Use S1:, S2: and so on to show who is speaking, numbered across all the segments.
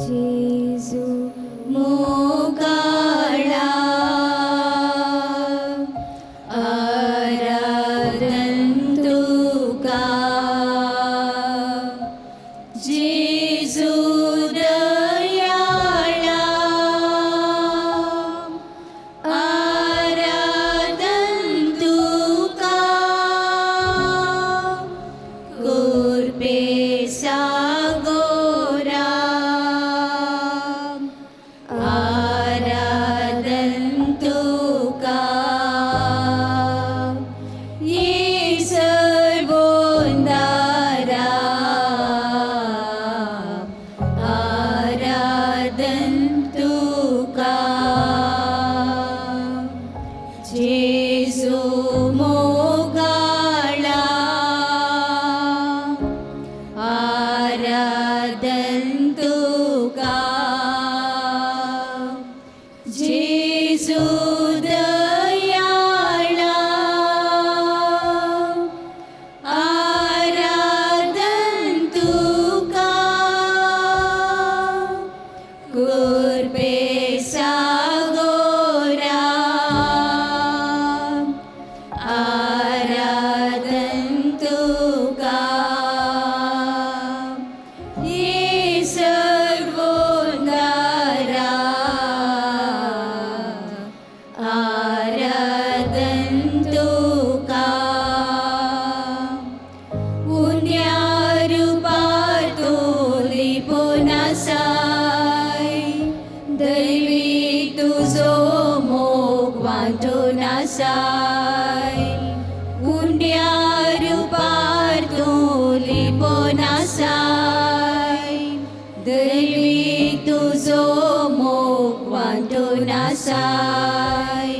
S1: जेजू मोगाळा आराधन तुका जेजू दयाळा आराधन तुका कुर्पे सागोरा आराधन तुका ये सर्वोंदारा आराधन तुका जेजू मोगाळा आराधन तुका जेजू दयाळा आराधन तुका कुर्पे सागोरा आराधन तुका ये सर्वोंदारा आराधन तुका उन्या रुपार तूं लिपून आसाय दैवी तुजो मोग वांटून आसाय उंड्या रुपार तूं लिपून आसाय दैवी तुजो मोग वांटून आसाय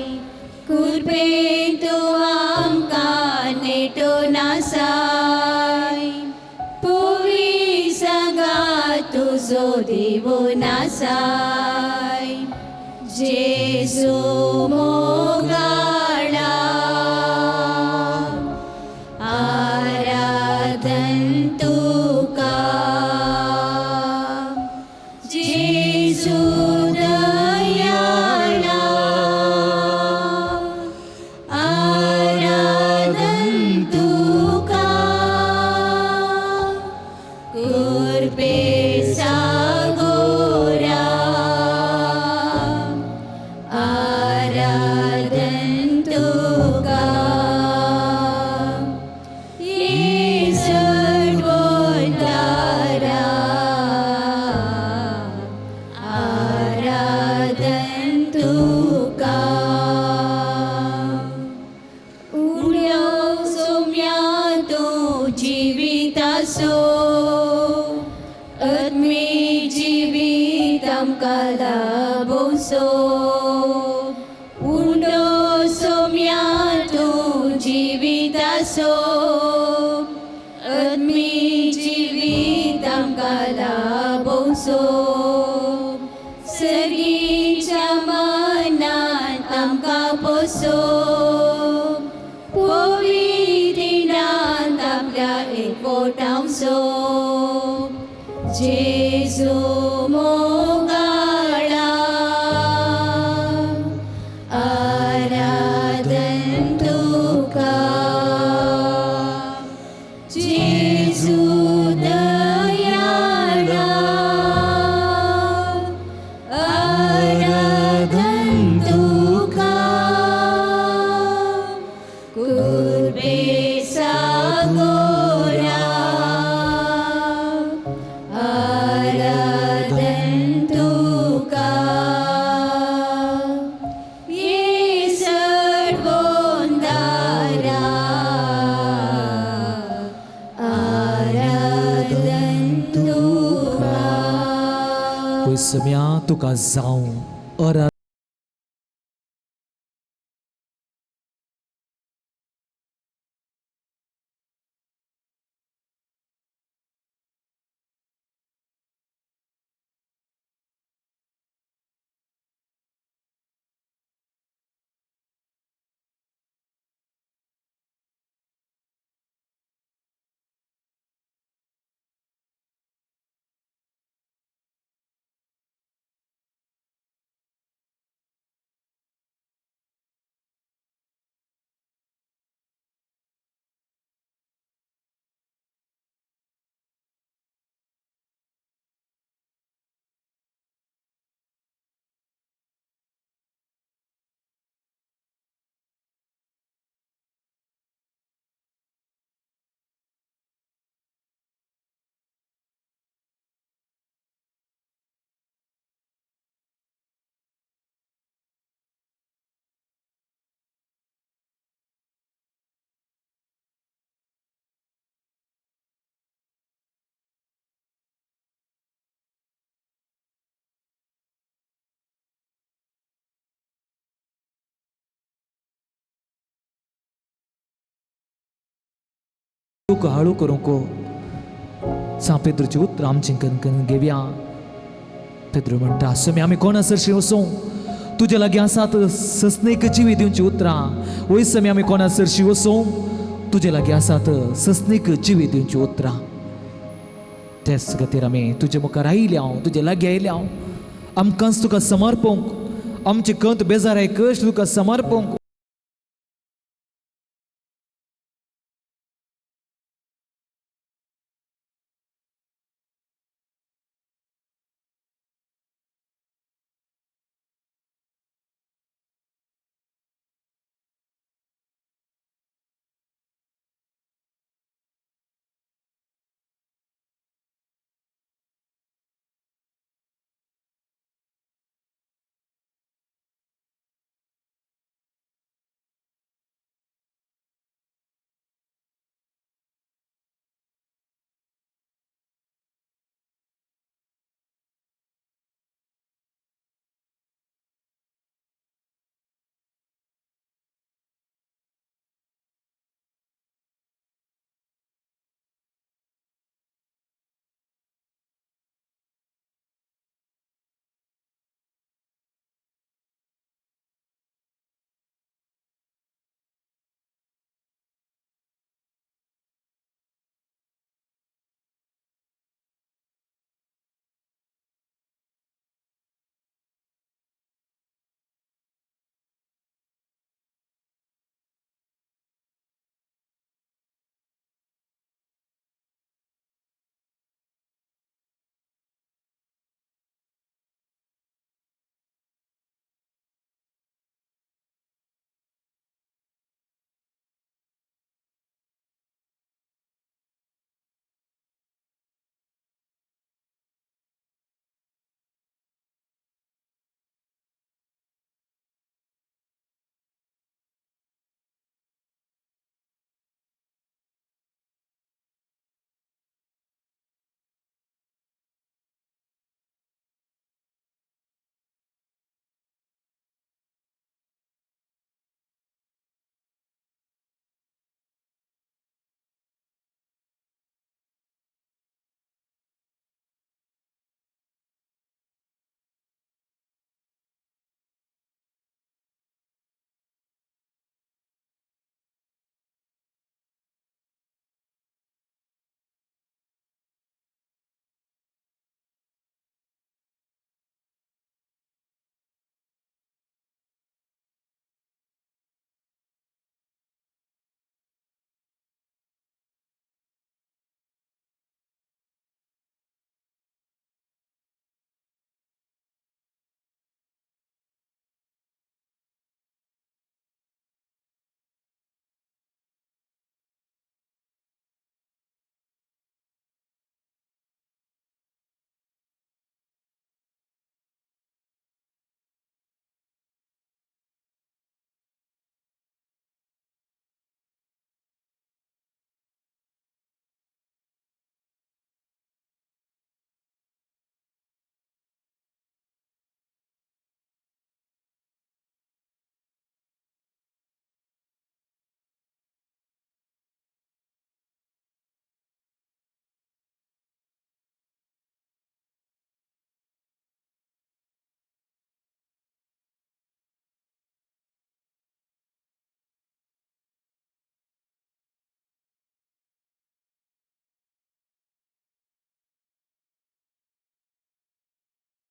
S1: कुर्पेन तूं आमकां नेटून आसाय पवी सांगात तुजो दिवून आसाय जेजू मोगाळा आराधन तुका जेजू दयाळा आराधन तुका कुर्पे सागोरा आराधन तुका ये सर्वोंदारा आराधन तुका उण्यो सोम्या तूं जिवितासो आत्मी जिवीत आमकां लाभोसो उंडो सोम्या तूं जिवितासो आत्मी जिवीत आमकां लाभोसो सर्गीच्या मनान आमकां पोसो पवित्रिणान आपल्या एकवटांसो जेजू मोगाळा आराधन तुका जेजू दयाळा आराधन तुका कुर्बे सागोरा आराधन तुका ये सर्वोंदारा आराधन तुका
S2: पयसम्या तुका जावं अरा हाळू करूंक सांव पेद्रूची उतरां आमचें कनकन घेवया. पेद्रू म्हणटा, स्वामी आमी कोणा सरशी वचूं? तुजे लागीं आसात सस्नेक जिवी दिवची उतरां. वय स्वामी आमी कोणा सरशी वचूं? तुजे लागीं आसात सस्नेक जिवी दिवची उतरां. तेच खातीर आमी तुजे मुखार आयल्या, तुजे लागीं आयल्या, आमकांच तुका समर्पूंक, आमचे कंत बेजाराय कश्ट तुका समर्पूंक.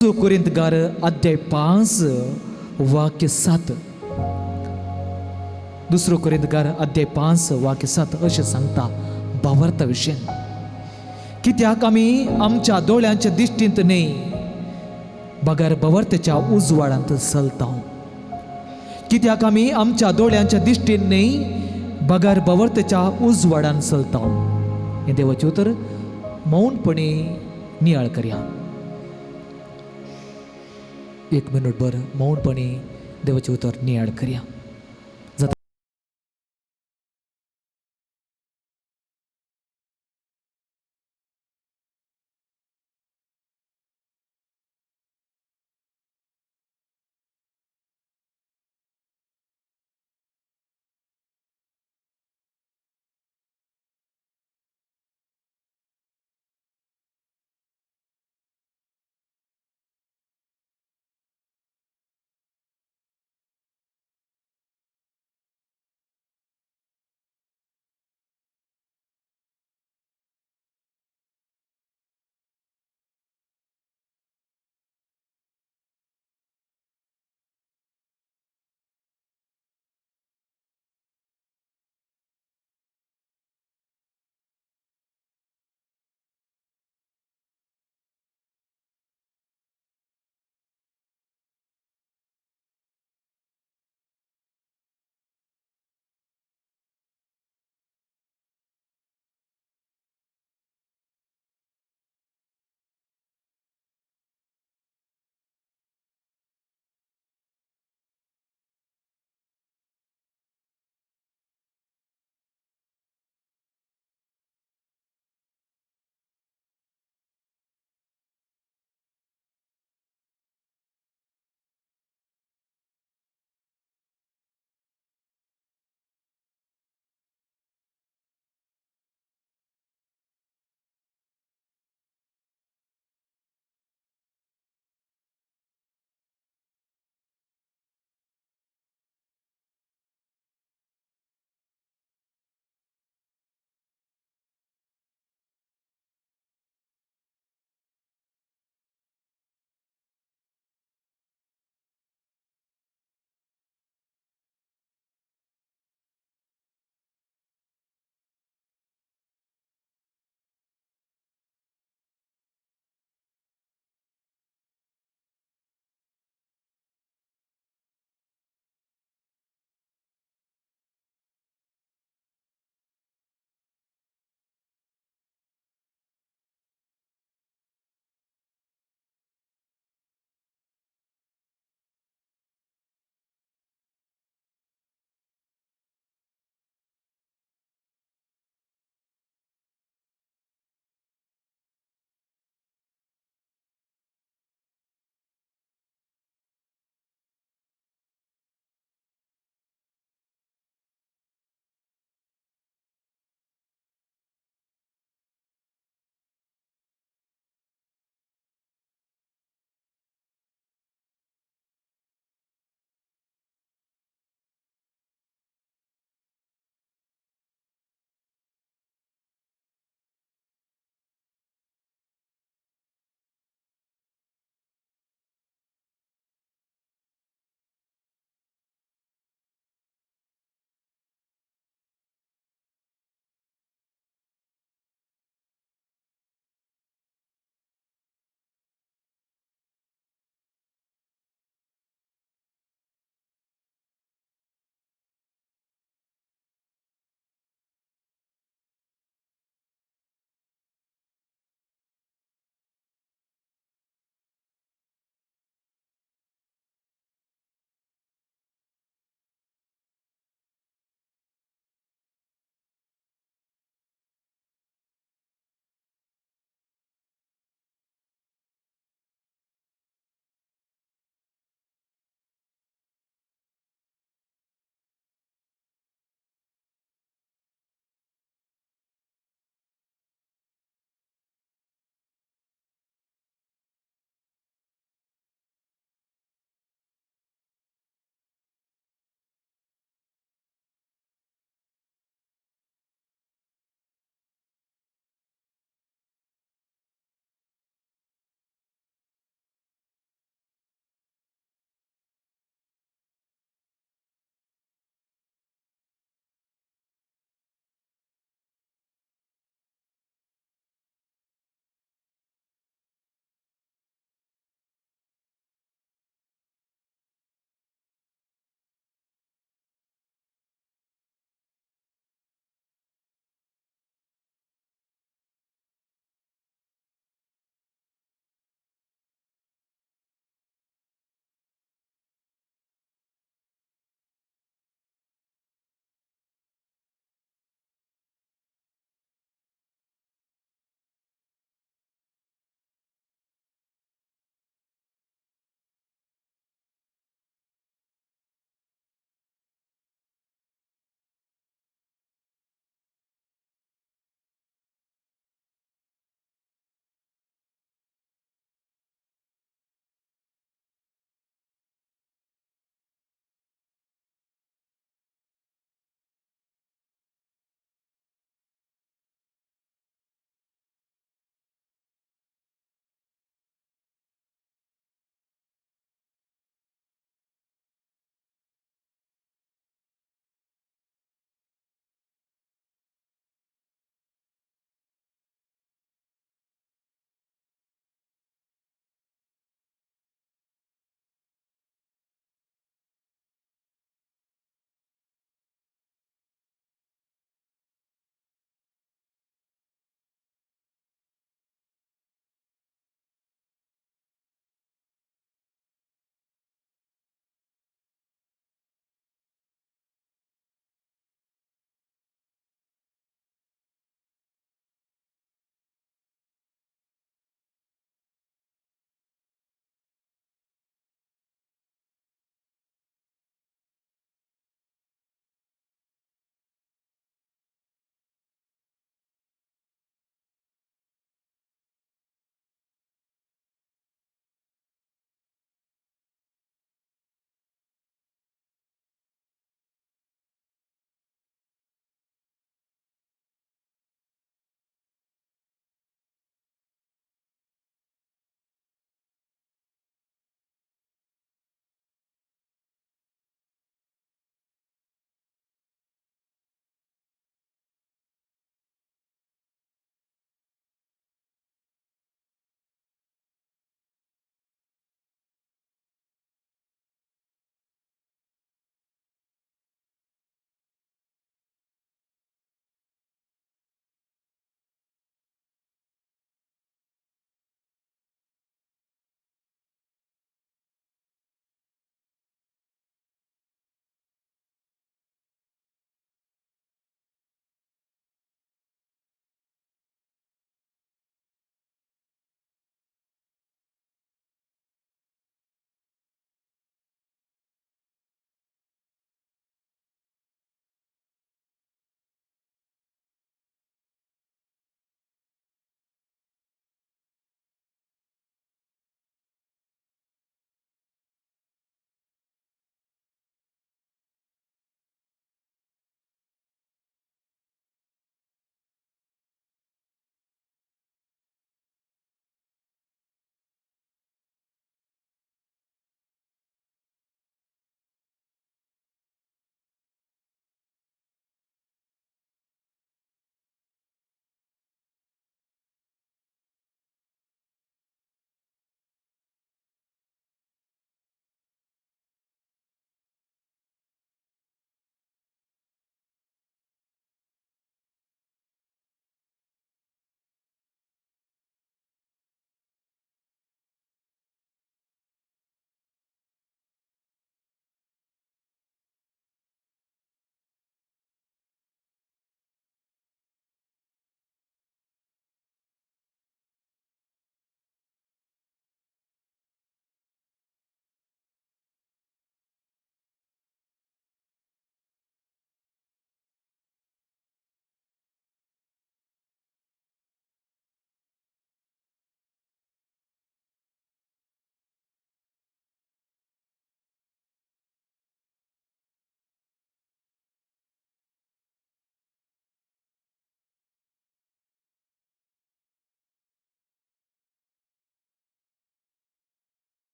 S2: कोरिंतकार अध्याय 5 वाक्य 7, दुसरो कोरिंतकार अध्याय 5 वाक्य 7 अशें सांगता भावार्था विशयन, कित्याक आमी आमच्या दोळ्यांच्या दिश्टींत न्हय बगर भावार्थाच्या उजवाडांत चलता. कित्याक आमी आमच्या दोळ्यांच्या दिश्टीन न्हय बगर भावार्थाच्या उजवाडान चलता. हें देवाचें उतर मौनपणी नियाळ करया. एक मिनट भर मौनपणी देवाचें उतर नियाळ करया.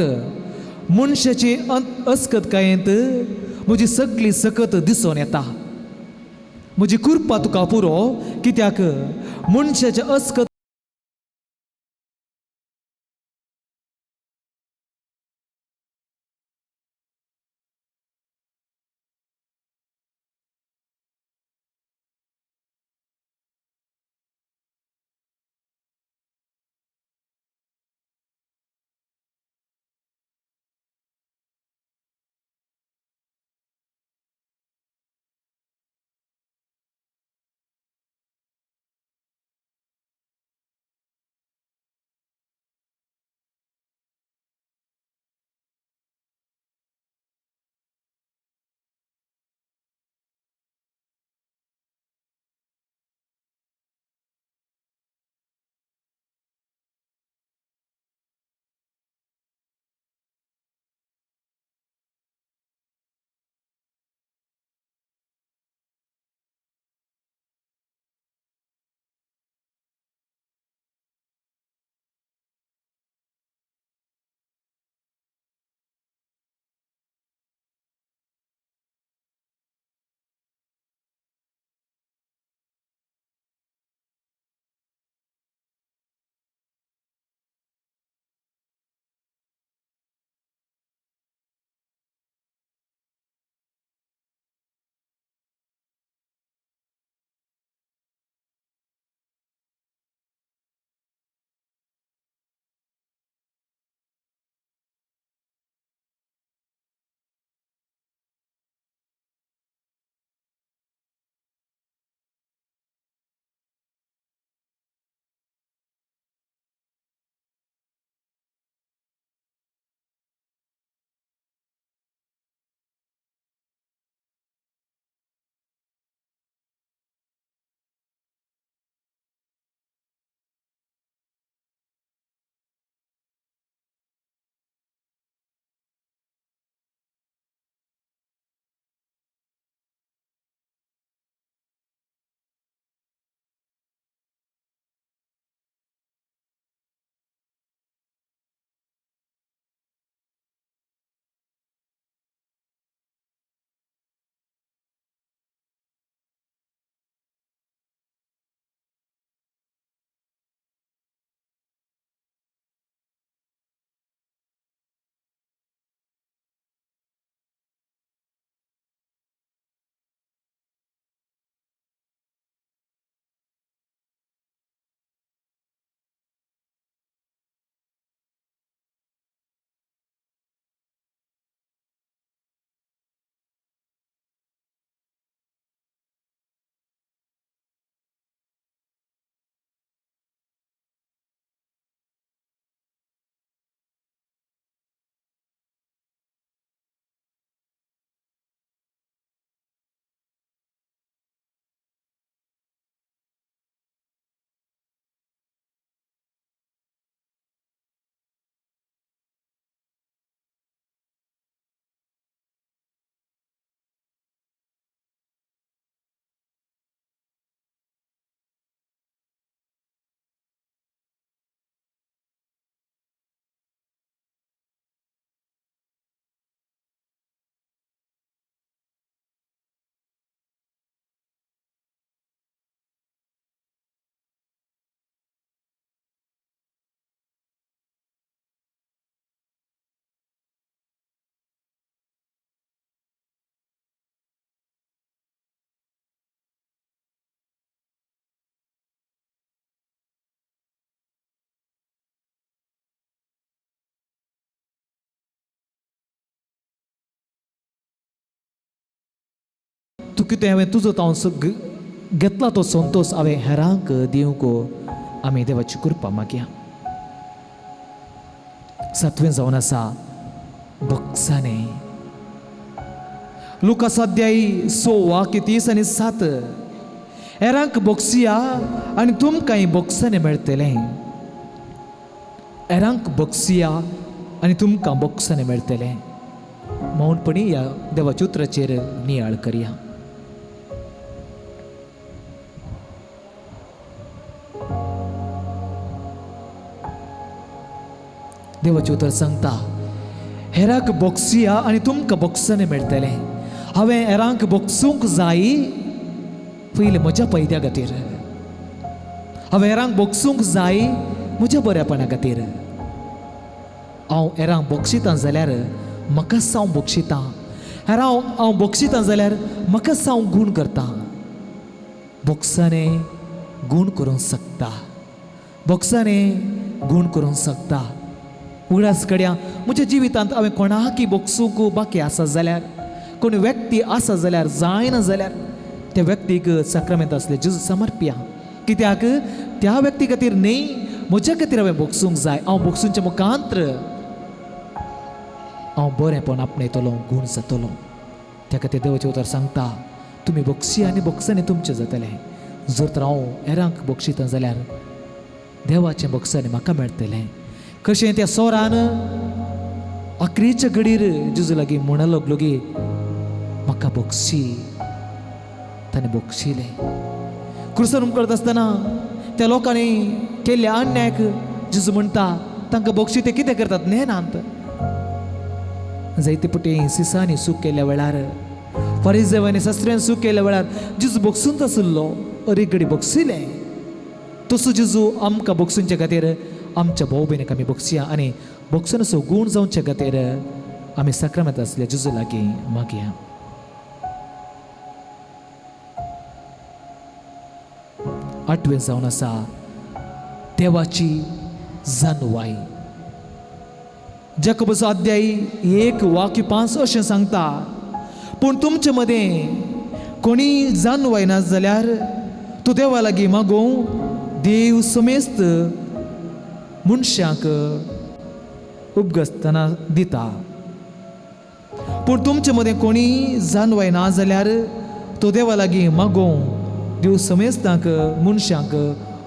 S2: मनशाची अस्कतकायेंत म्हजी सगळी सकत दिसून येता. म्हजी कृपा तुका पुरो, कित्याक मनशाचे अस्कत तूं कितें हांवें तुजो तांव घेतला तो संतोश हांवें हेरांक दिवंक आमी देवाची कृपा मागया. सातवें जावन आसा बक्साने. लुका अध्याय 6 30 आनी 7. हेरांक बक्सिया आनी तुमकांय बक्साने मेळटलें. हेरांक बक्सिया आनी तुमकां बक्साने मेळटलें. मौनपणी ह्या देवाच्या उतराचेर नियाळ करया. देवाचें उतर सांगता, हेराक बोक्सिया आनी तुमकां बोक्सांनी मेळटलें. हांवें हेरांक बोक्सूंक जाय पयलें म्हज्या फायद्या खातीर, हांवें हेरांक बोक्सूंक जाय म्हज्या बऱ्यापणा खातीर. हांव हेरांक बोक्षितां जाल्यार म्हाकाच हांव बोक्षितां, हेरां हांव बोक्षितां जाल्यार म्हाकाच हांव गूण करतां. बोक्सांनी गूण करूंक शकता, बोक्सांनी गूण करूंक शकता. उगडास कड्या म्हज्या जिवितांत हांवें कोणाकी बोक्सूंक बाकी आसा जाल्यार, कोण व्यक्ती आसा जाल्यार, जायना जाल्यार त्या व्यक्तीक साक्रामेंत आसले जेजू समर्पिया. कित्याक त्या व्यक्ती खातीर न्ही, म्हज्या खातीर हांवें बोक्सूंक जाय. हांव बोक्सूंचे मुखांत्र हांव बरेंपण आपणयतलो, गूण जातलो. त्या खातीर देवाचें उतर सांगता, तुमी बोक्सी आनी बोक्सांनी तुमचें जातलें. जर तर हांव हेरांक बोक्षितां जाल्यार देवाचें बोक्सांनी म्हाका मेळटलें. कशें त्या सोरान अकरेच्या घडीर जेजू लागीं म्हणूंक लागलो की म्हाका बोक्सी, ताणें बोक्सिलें. क्रुसार उमकळत आसतना त्या लोकांनी केल्ल्या अन्यायक जेजू म्हणटा तांकां बोक्सी, ते कितें करतात नेनात. जायते पटी सिसांनी सूख केल्ल्या वेळार, फारीजेवांनी शास्त्र्यान सूख केल्ल्या वेळार जेजू बोक्सूंत आशिल्लो, अरेक घडी बोक्सिलें. तसो जेजू आमकां बोक्सूंचे खातीर आमच्या भाव भयणीक आमी बोक्सया आनी बोक्सनाचो गूण जावचे खातीर आमी साक्रामेंत आसले जेजू लागीं मागया. आठवें जावन आसा देवाची जानवाय. जाकोबाचो अध्याय 1:5 अशें सांगता, पूण तुमचे मदें कोणी जानवाय ना जाल्यार तूं देवा लागीं मागूं, देव समेस्त मनशांक उपगसतना दिता. पूण तुमचे मदें कोणी जानवाय ना जाल्यार तूं देवा लागीं मागूं, देव समेस्तांक मनशांक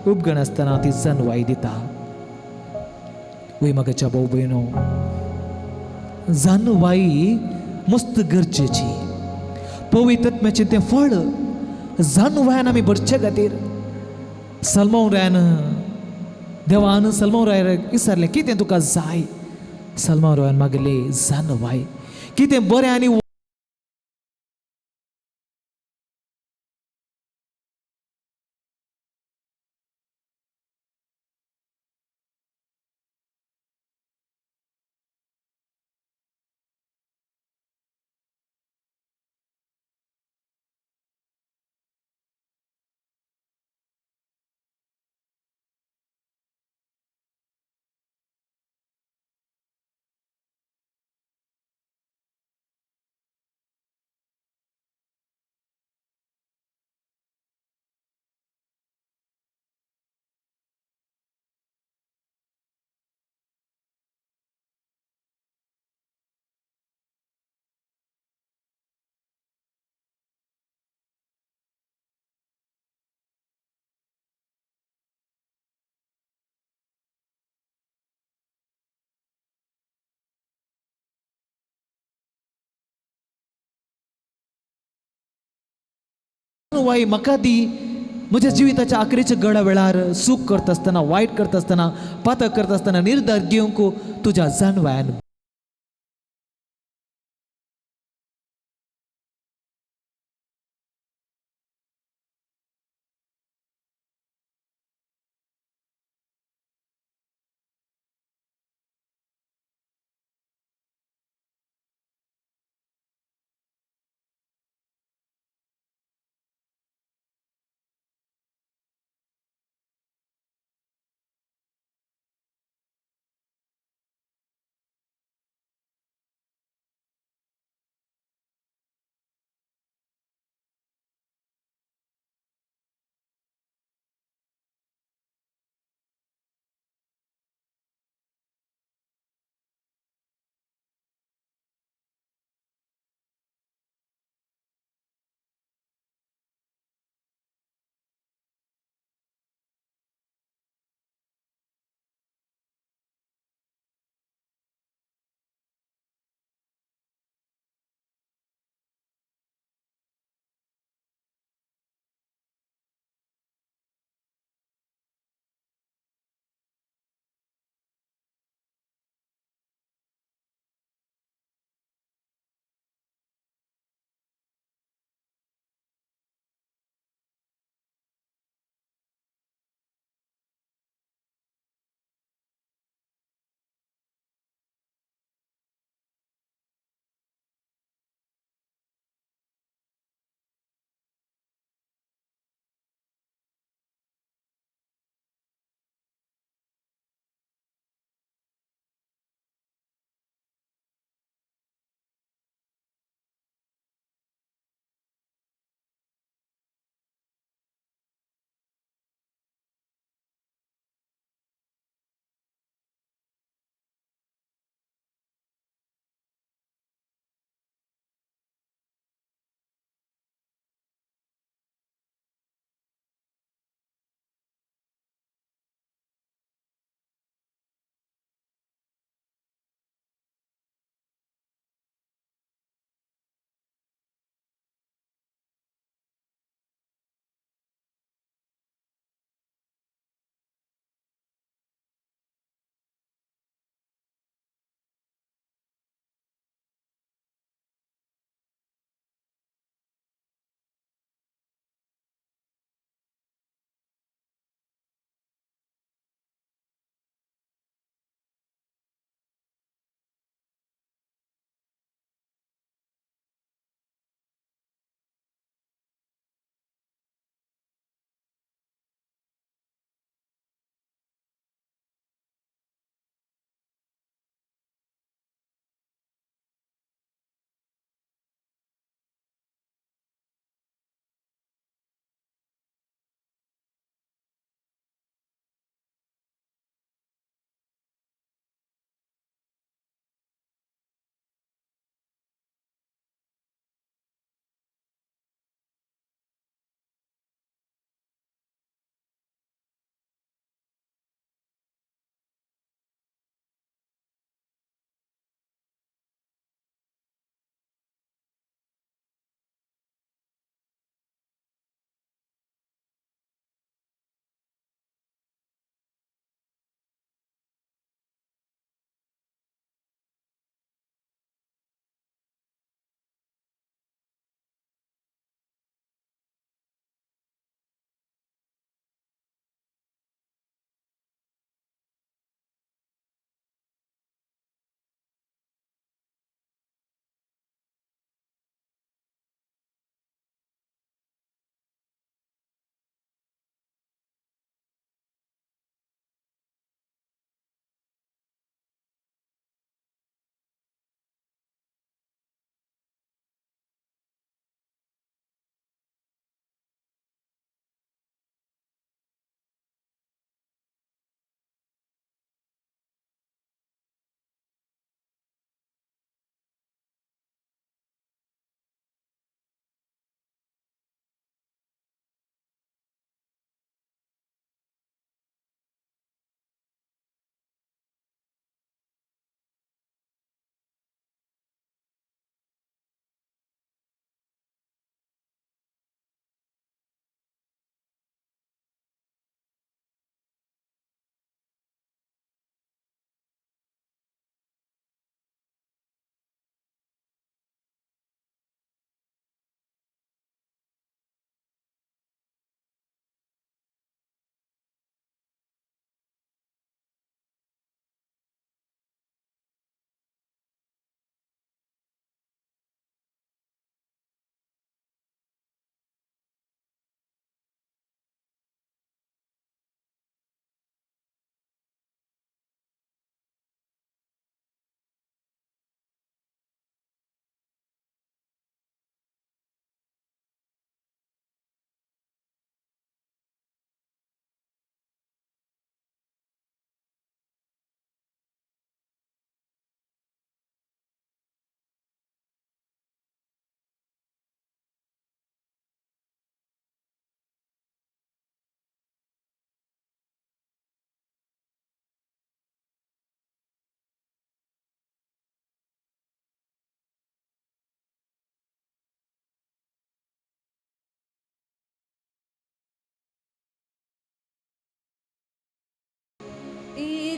S2: उपगणासतना ती जानवाय दिता. वय म्हागेच्या भाव भयणो, जानवाय मस्त गरजेची. पवित्र आत्म्याचें तें फळ जानवायान आमी भरचे खातीर सलमाव रायान देवान सलमाव रायाक विचारलें, कितें तुका जाय? सलमाव रायान मागले जानवाय, कितें बरें आनी वाय म्हाका दी. म्हज्या जिविताच्या आखरेच्या गडा वेळार चूक करता आसतना, वायट करता आसतना, पातक करता आसतना निर्धार घेवंक तुज्या जानवायान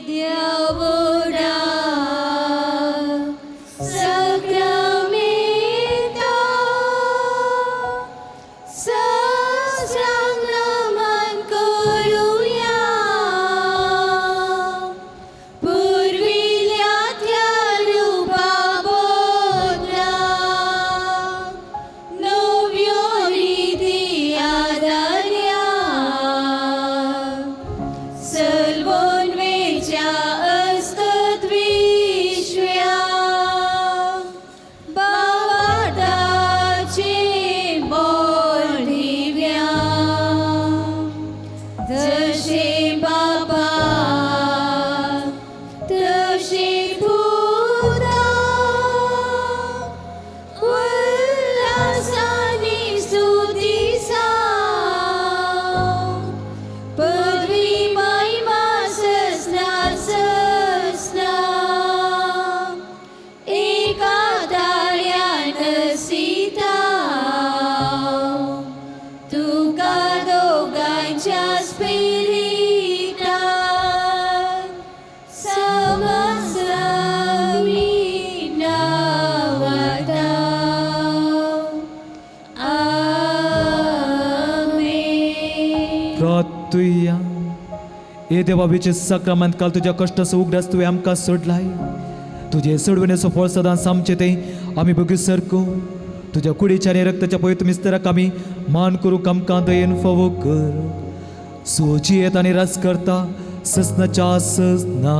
S1: येद्या साक्रामेंता सहस्रांक नमन करुया, पुर्विल्ल्या त्या रुपा बदला नव्यो रिती आदारया, सलवोन वेच्या अस्कत विश्व्या भावार्थाचे बोल दिव्या, जशें बापा तशें पुता उल्हासानी स्तुती पदवी महिमा ससना ससना एका ताळ्यान सीता तुका दोगांच्या स्पिरितान समजमी नावाता. आमेन.
S2: प्रार्थुया. हे देवा, विचे साक्रामेंत काल तुज्या कश्टाचो उगडास तुवें आमकां सोडलाय. तुजे सोडवणेचो फळ सदांच आमचें तें आमी बगीर सरको. तुज्या कुडीच्या आनी रक्ताच्या पवित्र मिस्तराक आमी मान करूंक आमकां दयेन फावो कर. सो जियेत आनी राज करता ससनाच्या ससना.